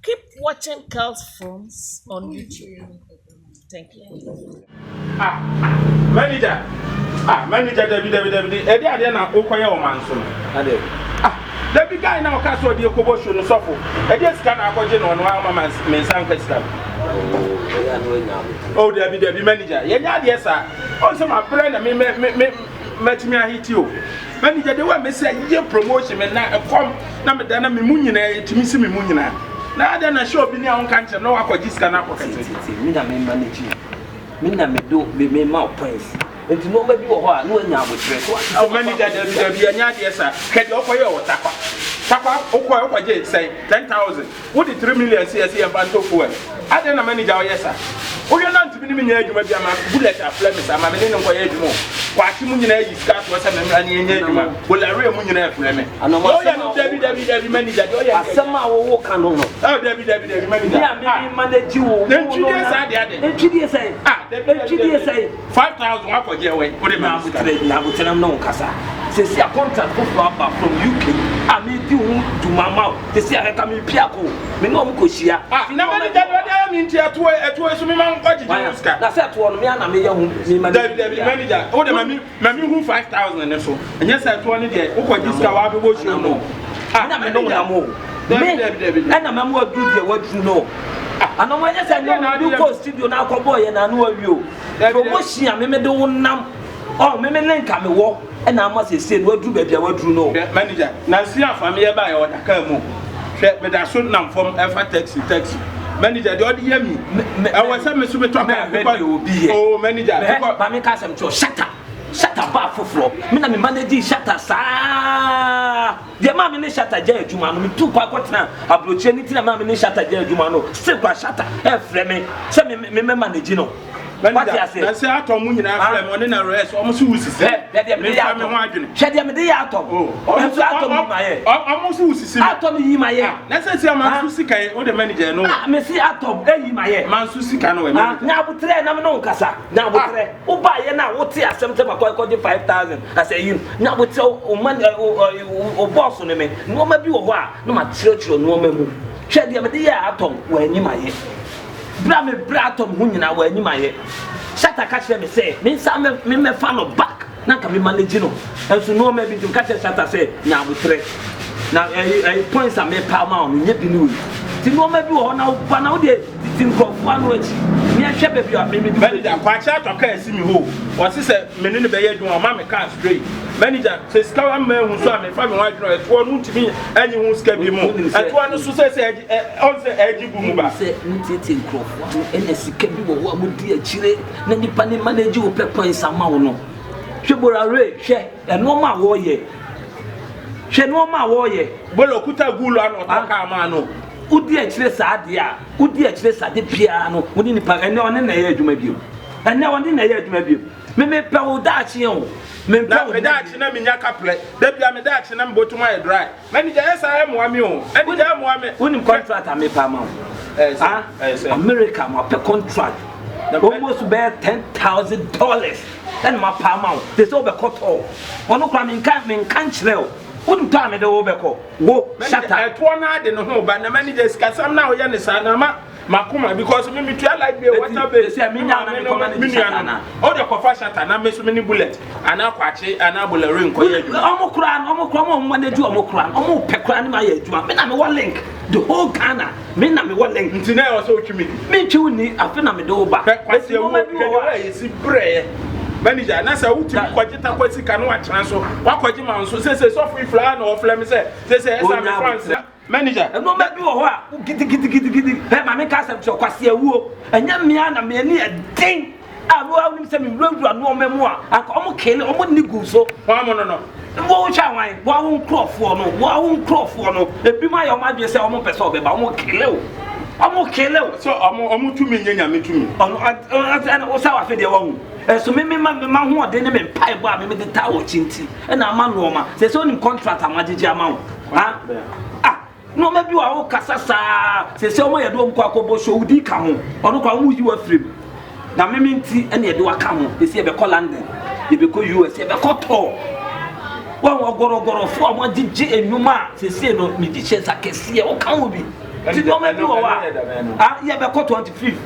Keep watching Kel's Films on YouTube. Thank you. Ah, manager. Ah, manager, dabi, dabi, dabi. Ɛde adeɛ na wokɔyɛ wɔ manso no. Ade. Ah, dabi guy na ɔka sɛ ɔde ekɔbɔ show no sɔfo. Ɛde sika na akɔgye no ɔno ama ma me nsa nka sika no. Oh, ɛyɛ ano anya abotire. Oh, dabi, dabi, manager. Yɛnyɛ adeɛ saa. Ɔn sɛ mabrɛ na me me me me mɛtumi ahiti o. Manager de wa me sɛ yɛ promotion me na ɛkɔm na me da na me mu nyinaa ɛtumi si me mu nyinaa. Na adɛn na hyɛ obi ni a wonka nkyɛm na wakɔgye sika no akɔ kɛse. Titi, me na me manage wo. Me na me do me me ma wo points. Nti nneɛma bi wɔ hɔ a na wanya abotire. So ate Oh, manager, dabi, dabi, ɛnyɛ adeɛ saa. Hwɛ deɛ ɔkɔyɛ wɔ Takwa. Takwa, wokɔ wokɔgye sɛn? 10,000. Wode 3 million si ɛsɛ yɛmfa ntɔ fuel. Adɛn na manager ɔyɛ saa? Wohwɛ na ntumi ne me nyɛ adwuma bi ama bullet aflɛ me saa ma me ne ne nkɔyɛ adwuma o. Kwakye mu nyinaa yi sika atoɔ sɛ memmra ne yɛnyɛ adwuma. Bolare mu nyinaa aflɛ me. Anoma Deɛ ɔyɛ no dabi dabi dabi manager deɛ ɔyɛ no. Asɛm a wowo ka no no. Oh, dabi dabi dabi manager. Me a me me manage wo. Na ntwidie saa deɛ adɛn? Ntwidie sɛn? Ah, dabi dabi. Ntwidie sɛn? 5,000 wakɔgye ɛwɛ. Wode ma me sika. Nyabotrɛ ne wo kasa. Sɛsi a contract foforɔ aba from UK a medi ho dwuma ma wo. Sɛsi a ɛka mepia kɔ. Me ne wɔn kɔhyia. Ah, na manager deɛ ɔde ayɛ me nti ɛtoɔ ɛtoɔ so me ma nkɔgyegye ho sika. Na sɛ ɛtoɔ no me a na meyɛ ho me manage. Dabi dabi manager wode ma me ma me hu 5,000 ne so. Ɛnyɛ sɛ ɛtoɔ no deɛ wokɔgye sika wabɛbɔ show no. Ah, na me ne wo nam o. Dabi dabi dabi. Ɛna mɛmo aduru deɛ waduru no. Anam ɛnyɛ sɛ ɛnyɛ wo kɔ studio na akɔbɔ yɛ na ano awie o. Promotion a meme de wo nam ɔ meme link a mewɔ ɛna ama sɛsɛ no waduru baabi a waduru no. Hwɛ manager, nansi afa me yɛ ba yɛ ɔda kaa mu. Hwɛ meda so nam fam ɛfa taxi taxi. Manager deɛ ɔde yɛ mi. Ɛwɔ sɛ me so metɔ kaa. Mɛ hwɛ deɛ obi yɛ. Oh manager. Mɛ ma me ka asɛm kyerɛ shata shata baa foforɔ me na me manage shata saa. Deɛ maa me ne Shatta gyae adwuma no, metuu kwan kɔtenaa aburokyire no nti na maa me ne Shatta gyae adwuma no. Still koraa Shatta ɛrefrɛ me sɛ me me mɛ manage no. Wate ase? Na sɛ atɔ mo nyinaa frɛ me ɔne na rest ɔmo so wusisi. Hwɛ deɛ mede yɛ atɔ. Hwɛ deɛ mede yɛ atɔ. Nso atɔ mi ma yɛ. Ɔmo so wusisi. Atɔ mi yi ma yɛ. Na sɛ si ama nso sika yi o de manager no. Ah me si atɔ eyi ma yɛ. Ma nso sika no wɛ manager. Nya abotrɛ na me ne wo kasa. Nya abotrɛ. Wo ba yɛ na wote asɛm sɛ makɔ akɔgye 5,000 asɛ yi na wote wo ma wo bɔɔso ne me nneɛma bi wɔ hɔ a na makyerɛkyerɛ nneɛma mu. Hwɛ deɛ mede yɛ atɔm wɔ anim ayɛ. Berɛ a mebrɛ atɔm ho nyinaa wɔ anim ayɛ. Shatta ka kyerɛ me sɛ me nsa me mɛfa no back na nka me manage no. Nso nneɛma bi nti meka kyerɛ Shatta sɛ nya abotrɛ. Na ɛyi ɛyi points a mepa ama wo no nyɛ bi ne wei. Nti nneɛma bi wɔ hɔ na woba na wodeɛ titi nkurɔfoɔ ano akyi ne ɛhwɛ baabi a me me Manager, Kwakye atɔ kaa asi me hɔ o. Ɔse sɛ me ne no bɛyɛ adwuma ɔma me kaa straight. Manager, sɛ sika wa mma ahu so a mefa me ho adwene ɛtoɔ no ntumi anyi ho sika bi mu. Ɛtoɔ no so sɛ sɛ ɛgye ɛ ɔn sɛ ɛgye bu mu ba. Wonim sɛ motietie nkurɔfoɔ ano ɛna sika bi wɔ hɔ a modi akyire na nipa ne manage wo pɛ coins ama wo no. Hwɛ Borare, hwɛ nneɛma a wɔreyɛ. Hwɛ nneɛma a wɔreyɛ. Bolo okuta gulu ano ɔtɔ kaa maa no. Wodi akyire saa adeɛ a, wodi akyire saa de biara no, wo ne nipa, ɛnɛ ɔne na ɛyɛ adwuma bio. Ɛnɛ ɔne na ɛyɛ adwuma bio. Me mepɛ wo daakye o. Mempɛ wo. Na me daakye na menya kaplɛ. Da bia me daakye na me bɔtum ayɛ dry. Manager yɛ saa ɛmoa me o. Manager ɛmoa me. Wonim contract a mepɛ ama wo? Ah, America mapɛ contract. Almost bɛyɛ $10,000 ɛna mapɛ ama wo. Te sɛ wobɛkɔ tɔɔ. Ɔno koraa menka menka nkyerɛ wo. Wonim tɔ a mede wo bɛkɔ. Wo shut up. Ɛtoɔ no ade ne ho ba na manager sikasɛm na woyɛ ne saa na ama makoma because me metua light bill water bill sɛ me nya na me kɔma ne nua no o de kɔfa shata na me so me ne bullet anaa kwakye anaa bolare nkɔyɛ adwuma. Ɔmo koraa no ɔmo koraa ɔmo ɔmo manage ɔmo koraa no ɔmo pɛ koraa ne ma yɛ adwuma me na me wɔ link the whole Ghana me na me wɔ link. Nti na ɛwɔ sɛ otwi me di. Me ntwi wo ni afe na me de wo ba. Hwɛ kwasi ewu hwɛ de wɔ yɛsi brɛɛ manager na sɛ wotumi kɔgye takwa sika no wakyerɛ so wakɔgye ma nso sese sɔfo ifla na ɔflɛ me sɛ sese ɛsa me france manager. Nneɛma bi wɔ hɔ a gidigidigidigidi hɛ maame nka asɛm kyerɛ kwasi awuo ɛnyɛ mmea na mmea ni ɛden a wo a wonim sɛ mewurawura nneɛma mu a anka ɔmo kele ɔmo nni gu so. Wɔn mo no no. Wo hwɛ awan wɔn awo nkurɔfoɔ no wɔn awo nkurɔfoɔ no ebi mu ayɛ ɔmo adwene sɛ ɔmo mpɛ sɛ ɔbɛba ɔmo kele o ɔmo kele o. Sɛ ɔmo ɔmo tumi nyɛ nyame tumi. Ɔno ɛna wo sɛ wafe deɛ wahu ɛso me me ma me ma hoɔden ne me mpaebɔ a me me de taa wɔ akyi nti ɛna ama nneɛma sɛ sɛ onim contract a magyegye ama wo ha ah nneɛma bi wɔ a wokasa saa sɛ sɛ wɔn yɛde wɔn kɔ akɔbɔ show wodi ka ho ɔno kora wɔn yi wɔ afiri mu na meme nti ɛna yɛde waka ho sɛ yɛbɛkɔ London yɛbɛkɔ US yɛbɛkɔ tɔɔ wɔn ɔgɔrɔgɔrɔfoɔ a wɔagyegye nnwuma a sɛsɛ no mede hyɛ nsa kɛseɛ woka ho bi. Nti nneɛma bi wɔ hɔ a, yɛbɛkɔ 25.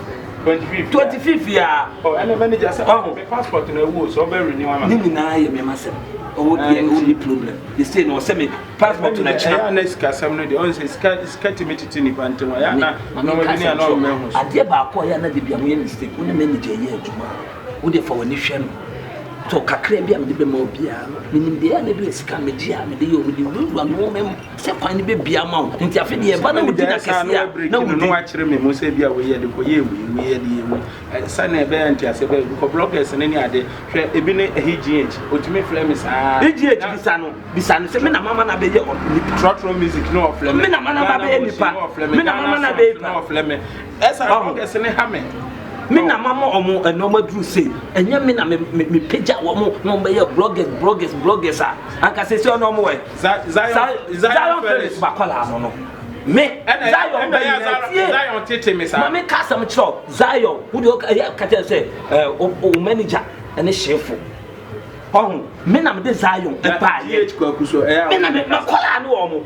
25 ya. Oh, ɛnna manager sɛ ɔho me passport na ewu so ɔbɛ renew ama. Ne nyinaa yɛ mɛma sɛm. Ɔwɔ deɛ ɔwɔ ni problem. They say na ɔsɛ me passport na kyerɛ. Ɛyɛ na sika sɛm no deɛ ɔn sɛ sika sika tumi tete nipa ntɛm ɛyɛ na nneɛma bi ne ana ɔmmɛ ho so. Adeɛ baako a ɛyɛ na de bi a mo yɛ mistake wo ne manager yɛ adwuma wo deɛ fa w'ani hwɛ no. Tɔ kakra bi a mede bɛma obiara no menim deɛ ɛyɛ na bi yɛ sika megye a mede yɛ o mede wurawura nneɛma mu. Sɛ kwan no bɛbue ama wo. Nti afei deɛ ɛba na wodi no akɛseɛ a, na wodi. Na wakyerɛ me mu sɛ bi a wei yɛde kɔyɛ wei, wei yɛde yɛ wei. Sɛnea ɛbɛyɛ nteaseɛ bɛyɛ because bloggers no ne ade hwɛ ebi ne ɛhe GH otumi frɛ me saa. EGH bisa no bisa no sɛ me na mama no abɛyɛ nipa. Trɔtrɔ music no ɔfrɛ me. Me na mama no abɛyɛ nipa. Me na mama no abɛyɛ nipa. Ɔfrɛ me. Ɛsa bloggers ne ha me. Me na mama ɔmo nneɛma duru sei. Ɛnyɛ me na me me me pagya wɔn na wɔn bɛyɛ bloggers bloggers bloggers a. Anka sɛ sɛ ɔno ɔmo wɛ. Zion Felix bakɔla ano no. Me Zion bɛ nyina tie. Zion tete me saa. Ma me ka asɛm kyerɛ Zion. Wo de ɛyɛ ka kyerɛ sɛ ɛɛ o manager ɛne hyefo. Ɔho me na me de Zion ɛbaa yɛ. Me na me makɔla ano wɔn.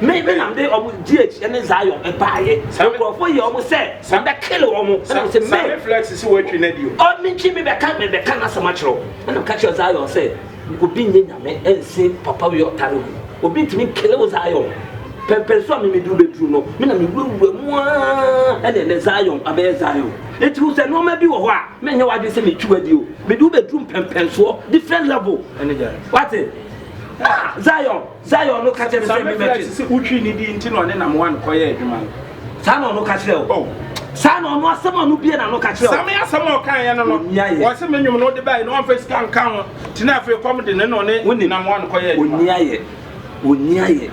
Me me na me de ɔmo GH ɛne Zion ɛbaa yɛ. Nkurɔfoɔ yɛ ɔmo sɛ wɔn bɛ kele ɔmo. Ɛna me sɛ me. Sami flex si wɔatwi na di o. Ɔ me ntwi me bɛka me bɛka n'asɛm akyerɛ wo. Ɛna me ka kyerɛ Zion sɛ. Obi nyɛ nyame nse papa wei ɔtare ho. Obi ntumi nkele wo Zion. Pɛmpɛn so a me mede wo bɛduru no, me na mewurawura mu ara ɛna ɛnɛ Zion abɛyɛ Zion. Enti hu sɛ nneɛma bi wɔ hɔ a menyɛ w'adwene sɛ metwi w'adi o. Mede wo bɛduru mpɛmpɛnsoɔ, different level. Wate? Ah, Zion, Zion no ka kyerɛ me sɛ me mɛtwe. Sɛ wotwi ne di nti na ɔne nam one kɔyɛ adwuma no. Saa na ɔno ka kyerɛ wo. Oh. Saa na ɔno asɛm a ɔno bie na no ka kyerɛ wo. Same asɛm a ɔka yɛ no no. Wɔse me nwom no wode bae no ɔmfa sika nka ho. Nti na afei kɔm de ne na ɔne nam one kɔyɛ adwuma. Ɔnni ayɛ. Ɔnni ayɛ.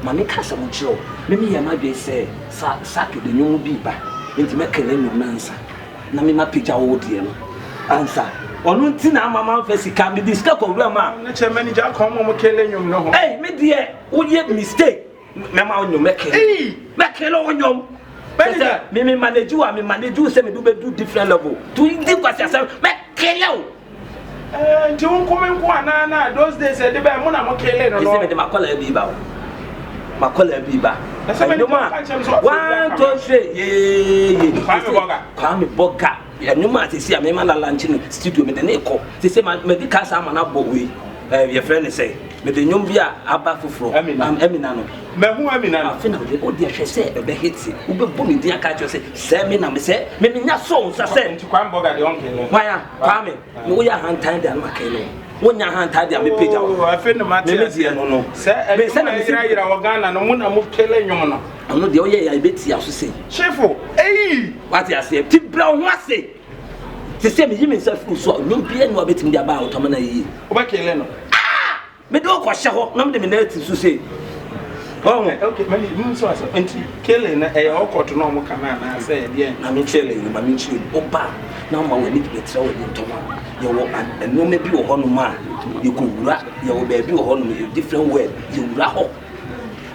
Ma menka asɛm nkyerɛ wo. Me meyɛ m'adwene sɛ sa Sato de nwom bi ba nti mɛkɛlɛ nwom no ansa na me mapagya wo deɛ no ansa. Ɔno nti na ama mamfa sika. Mede sika kɔ wura mu a. Ne kyɛ manager kɔn mo kele nwom no ho. Ei me deɛ woyɛ mistake. Mɛma wo nnwom mɛkele. Mɛkele wo nnwom. Sɛ me me manage wo a me manage wo sɛ mede wobɛdu different level. To di kwasi asɛm mɛkele wo. Eh, nti wo nko me nko anaa na those days ɛde bɛn mo na mo kele no no. Ɛsɛ mede makɔla bi ba o. Makɔla bi ba. Ɛnwom a one two three yeye. Kwame Bɔga. Kwame Bɔga. Ɛnwom a sisi a mema na lanche no studio mede ne kɔ. Sisi ma mede ka saa ma na bɔ wei. Eh, yɛfrɛ ne sɛ mede nnwom bi a aba foforɔ. Amina. Amina no. Mahu Amina no. Afei na wode wode hwɛ sɛ ɛbɛ hit. Wobɛbɔ me din aka akyerɛ sɛ sɛ me na me sɛ me menya sɔ wo nsa sɛ. Nti Kwame Bɔga deɛ ɔnkele no. Hwan a? Kwame. Me woyɛ ahantan de ano akɛn no. Wonya ahantan de a mepagya wo. Oh, afei na mate Me me deɛ no no. Sɛ Me sɛ na ɛnwom me a sɛ yɛyerayera wɔ Ghana no mo na mo kele nwom no. Ɔno deɛ ɔyɛ yɛ a ɛbɛtia so sei. Kyefo, eii! Wate aseɛ? Ti brɛ wo ho ase. Te sɛ meyi me nsa firi so a, nnwom biara nni hɔ a bɛtumi de aba a wotɔ ma no ayie. Wobɛkele no. Ah! Mede wo kɔhyɛ hɔ na mede me nan ati so sei. Ɔho. Eh, okay, mani, mu nso asɛm. Nti, kele no, ɛyɛ ɔkɔto na ɔmo ka no anaasɛ ɛdeɛn? Ma menkyerɛ yi, ma menkyerɛ mu. Woba a, na woma w'ani bɛkyerɛ w'ani ntɔm a, yɛwɔ nneɛma bi wɔ hɔnom a yɛkɔwura, yɛwɔ baabi wɔ hɔnom, yɛ different word, yɛwura hɔ.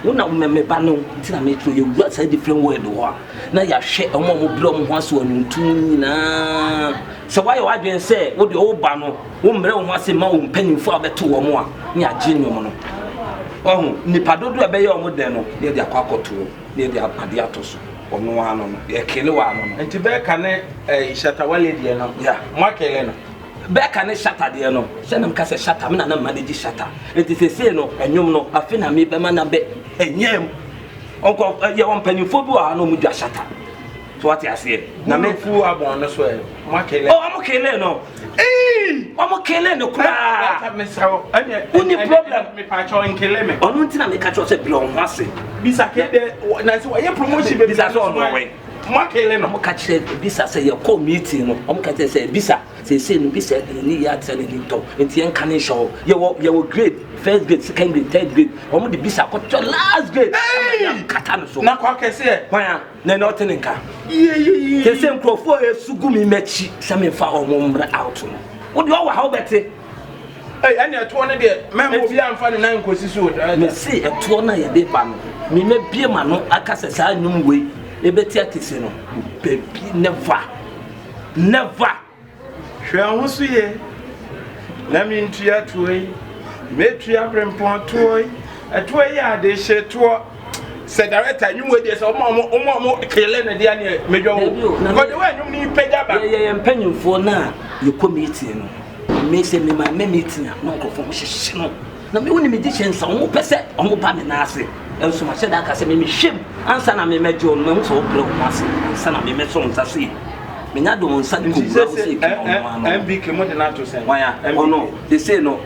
Wo na me me ba no nti na metwerɛ yɛwura saa different world hɔ a na yɛahwɛ wɔn a wɔbrɛ wɔn ho ase wɔ nnwonto mu nyinaa sɛ woayɛ w'adwene sɛ wo deɛ wo ba no wommrɛ wo ho ase ma wo mpanyimfoɔ a wobɛto wɔn a ne yɛagye nnwom no ɔho nnipa dodoɔ a ɛbɛyɛ wɔn dɛn no na yɛde akɔ akɔtoɔ na yɛde adeɛ ato so ɔno ano no yɛkele wɔ ano no nti bɛɛka ne eh, Shatta Wale deɛ no yeah. moakele no Bɛka ne Shatta deɛ no, sɛ na meka sɛ Shatta, me na na manage Shatta. Nti seesei no, ɛnwom no, afe na mebɛma no abɛ ɛnyɛ mu. Ɔnkɔ, yɛwɔ mpanyinfoɔ bi wɔ ha na wɔn dwa Shatta. So wate aseɛ? Na me fu abɔn no so ɛ, mo akele. Oh, wɔn kele no. Ee! Wɔn kele no koraa. Ɛta mesrɛ wo, ɛne. Wonni problem. Mepaakyɛw nkele me. Ɔno nti na meka kyerɛ sɛ brɛ wo ho ase. Bisa ke de, na sɛ wɔyɛ promotion bebree. Bisa sɛ ɔno ɔwɛ. Mo akele no. Wɔn ka kyerɛ bisa sɛ yɛkɔ meeting no, wɔn ka kyerɛ sɛ bisa. Seesei no bisa de n'ani yɛ akyerɛ n'ani ntɔ nti yɛnka ne nhyɛ hɔ. Yɛwɔ yɛwɔ grade, first grade, second grade, third grade. Wɔn de bisa akɔtɔ last grade. Hey! Kata no so. Na kɔ akɛseɛ. Hwan a? Na ɛna ɔte ne nka. Yeyeyeye. Seesei nkurɔfoɔ a esu gu me m'akyi sɛ memfa wɔn mmra out no. Wo deɛ ɔwɔ ha wobɛte. Ei, ɛne ɛtoɔ no deɛ mɛma obi amfa ne nan nkɔsi so o. Mese ɛtoɔ no a yɛde ba no, me mɛbie m'ano aka sɛ saa nnwom wei ɛbɛti akɛse no, baabi never. Never! Hwɛ wo ho so yie na mentua toɔ yi, mɛtua berempɔn toɔ yi, ɛtoɔ yi yɛ adehye toɔ. Sɛ director nnwom wei deɛ sɛ ɔmo ɔmo ɔmo ɔmo kele ne deɛ neɛ medwa wo. Dabi o, na Because the way nnwom no yi pagya ba. Yɛyɛ yɛn mpanyinfoɔ no a yɛkɔ meeting no, me sɛ me ma me meeting a na nkurɔfoɔ ho hyehye no. Na me wo ne me di hyɛ nsa, wɔn pɛ sɛ wɔn ba me nan ase. Nso mahyɛ da aka sɛ me mehwɛ mu ansa na me mɛgye wɔn, mahu sɛ wɔbrɛ wɔn ase ansa na me mɛsɔ wɔn nsa sei. Menya de wɔn nsa Nti kɔwura sɛ wo sɛ sɛ adwuma ɔno ano. MBK mo de no ato sɛn? Wan a? Ɔno, sesei no,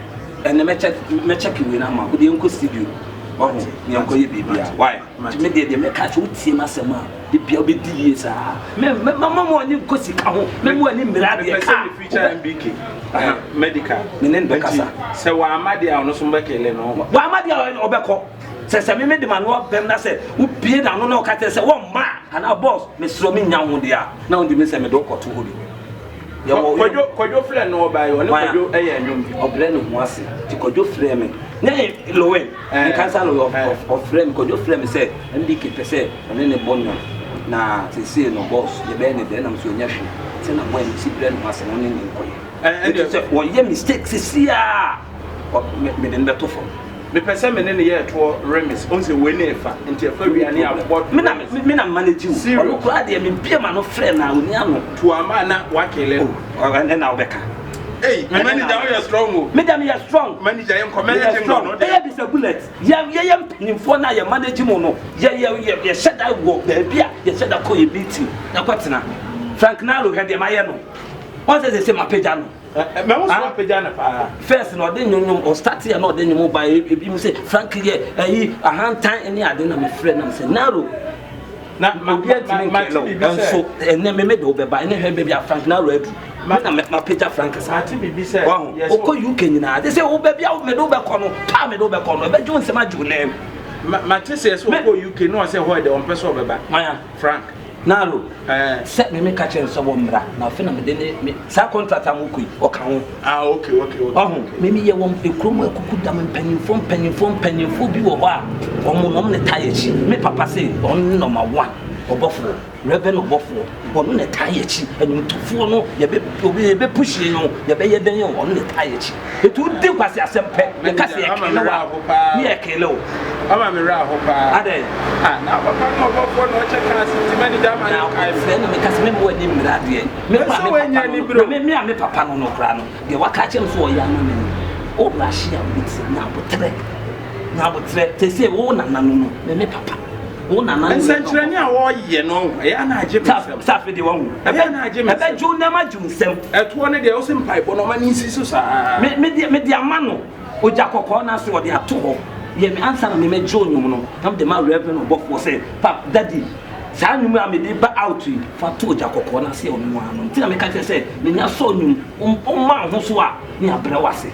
ɛnɛ mɛkyɛ mɛkyɛke wei no ama wo, wode yɛnkɔ studio. Wahu, ne yɛnkɔyɛ biribiara. Why? Nti me deɛ deɛ mɛka sɛ wotie m'asɛm a, de bia wobɛdi yie saa. Me me mama mo ani nkɔ sika ho, me mo ani mmere adeɛ Mepɛ sɛ kaa. me feature MBK medical. Me ne no bɛkasa. Nti sɛ wamma deɛ a ɔno nso mobɛkele no. Wamma deɛ a ɔbɛkɔ. Sɛ sɛ me mede m'ano abam na sɛ wobie n'ano na ɔka kyerɛ sɛ wɔmma a, anaa boss mesrɛ mennya wo deɛ a, na wode me sɛ mede wo kɔto hɔ bi. Yɛwɔ Kwadwo Kwadwo frɛ no ɔbaa yi ɔne Kwadwo ɛyɛ nnwom bi. Ɔbrɛ ne ho ase nti Kwadwo frɛ me ne Lowen nkansa no ɔfrɛ me Kwadwo frɛ me sɛ MDK pɛ sɛ ɔne ne bɔ nnwom na seesei no boss yɛbɛyɛ ne dɛn nam so ɔnya hwee sɛ na boy no si brɛ ne ho ase na ɔne ne nkɔyɛ nti sɛ wɔyɛ mistake seesei a mede no bɛto fam. Mepɛ sɛ me ne no yɛ ɛtoɔ remix wohu sɛ wei ne ɛfa nti ɛfa wie a ne yɛabɔ Me na me na manage wo. Serious. Ɔno koraa deɛ mebie ma no frɛ na ɔni ano. To ama na wakele no. Oh, ɛnɛ na wobɛka. Ei, me manager woyɛ strong o. Me deɛ meyɛ strong. Manager yɛ nkɔ mɛyɛ jingle no deɛ. Ɛyɛ bisa bullet. Yɛ yɛyɛ mpanimfoɔ no a yɛ manage mu no yɛ yɛ yɛ yɛhyɛ da wɔ baabi a yɛhyɛ da kɔ yɛ meeting yɛkɔtena. Frank Nalo hwɛ deɛ mayɛ no. Wɔn sɛ sɛ sɛ mapagya no. Mɛho so apagya no paa. First na ɔde nnwom ɔstart yɛ na ɔde nnwom ba ebi mu sɛ Frank yɛ ɛyi ahantan ne ade na mefrɛ nam sɛ Naro na obi antumi nkɛlɛ o nso ɛnɛ me me de wo bɛba ɛnɛ hwɛ baabi a Frank Naro adu me na mapagya Frank saa mate biribi sɛ waho wokɔ UK nyinaa de sɛ wo baabi a mede wo bɛkɔ no paa mede wo bɛkɔ no ɛbɛgye wo nsɛm agye wo nan mate sɛ sɛ ɔkɔ UK na ɔsɛ hɔ ɛdɛ ɔmpɛ sɛ ɔbɛba Frank Naro, sɛ me meka kyerɛ no sɛ wɔmmra, na afei na mede ne me saa contract a mokɔ yi, ɔka ho. Ah, okay, okay, okay. Ɔho, me meyɛ wɔn ekurom akuku dam mpanyinfoɔ mpanyinfoɔ mpanyinfoɔ bi wɔ hɔ a wɔn na wɔn na ɛtaa yɛ akyi. Me papa se ɔno ne number one ɔbɔfoɔ, Reverend ɔbɔfoɔ, ɔno na ɛtaa yɛ akyi. Ɛnwomtofoɔ no yɛbɛ obi yɛbɛ push yɛn o, yɛbɛyɛ dɛn o, ɔno na ɛtaa yɛ akyi. Eti wodi nkwasi asɛm pɛ, yɛka sɛ yɛkele wo a, ne yɛkele wo. Ama me werɛ aho paa. Adɛn? Ah, na papa no ɔbɔfoɔ na ɔkyɛ kaa se nti manager ama ne kae me. Na meka sɛ memmɔ ani mmira adeɛ. Me kora me papa no no, na me a me papa no no koraa no, deɛ waka akyerɛ me sɛ ɔyɛ ama me no, wo brahye a wobɛtie, nya aboterɛ, nya aboterɛ. Seesei wo nana no no, me me papa. Wo nana no Nsɛnkyerɛnne a wɔyɛ no, ɛyɛ a na agye me nsam. Sɛ afei deɛ wahu. Ɛyɛ a na agye me nsam. Ɛbɛgye wo nam agye wo nsam. Ɛtoɔ no deɛ, wo se mpaebɔ no, ɔma no nsi so saa. Me me deɛ mede ama no. Ogya kɔkɔɔ no ase ɔde ato hɔ. Yɛ me ansa na me mɛgye nnwom no na mede ma Reverend ɔbɔfoɔ sɛ pap daddy saa nnwom a mede ba out yi fa to ogya kɔkɔɔ no ase ɔno ara no nti na meka kyerɛ sɛ menya sɔ nnwom woma wo ho so a ne abrɛ wo ase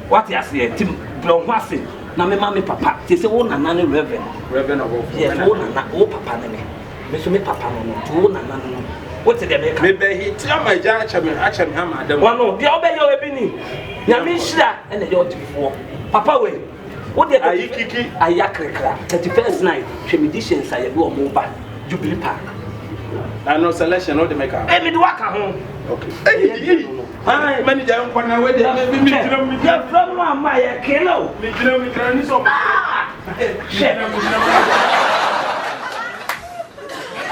wate aseɛ nti brɛ wo ho ase na mema me papa te sɛ wo nana ne Reverend Reverend ɔbɔfoɔ yes wo nana wo papa ne me me nso me papa no no nti wo nana no no wote deɛ meka mebɛhete ama agya akyɛ me akyɛ me ama adam wɔno deɛ wobɛyɛ ɔbi ni nyame nhyira ɛna ɛyɛ ɔgyefoɔ papa wei wo deɛ ayi kiki ayi akrekra 31st night hwɛ musicians a yɛde wɔn ba Jubilee Park ano selection no de meka eh mede waka ho okay eh manager nkɔ na wei deɛ me me gyina mu yɛfrɛ mu ama yɛ kele o me gyina mu gyina ni sɛ hwɛ